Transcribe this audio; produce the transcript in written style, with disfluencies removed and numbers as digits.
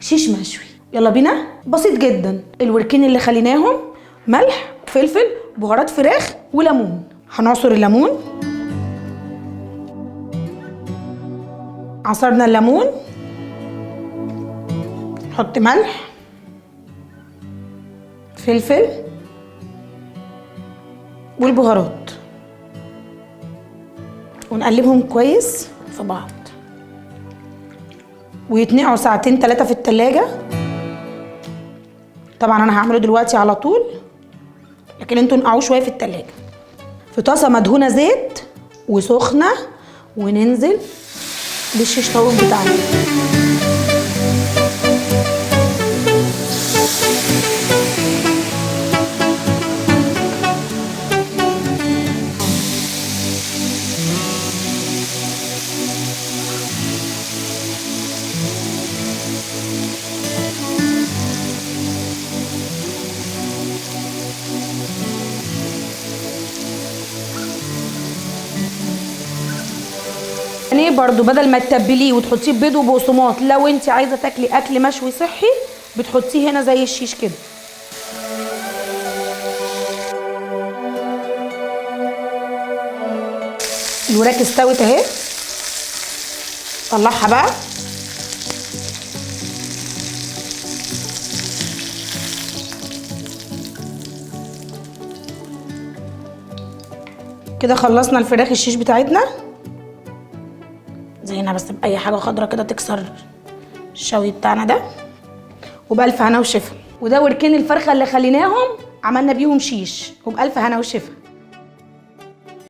شيش مشوي. يلا بينا. بسيط جدا، الوركين اللي خليناهم ملح فلفل بهارات فراخ وليمون. هنعصر الليمون، عصرنا الليمون، نحط ملح فلفل والبهارات ونقلبهم كويس في بعض، ويتنقعوا ساعتين 3 في التلاجة. طبعا انا هعمله دلوقتي على طول، لكن انتوا نقعوه شوية في التلاجة. في طاسه مدهونه زيت وسخنه، وننزل بالشيش طاووق بتاعنا. يعني برضو بدل ما تتبليه وتحطيه بيض وبقسماط، لو انت عايزه تاكلي اكل مشوي صحي بتحطيه هنا زي الشيش كده. الوراك استوت اهي، طلعها بقى. كده خلصنا الفراخ الشيش بتاعتنا. زينا بس بأي حاجة خضرة كده تكسر الشوي بتاعنا ده، وبألف هنا وشفا. وده وركين الفرخة اللي خليناهم عملنا بيهم شيش، وبألف هنا وشفا.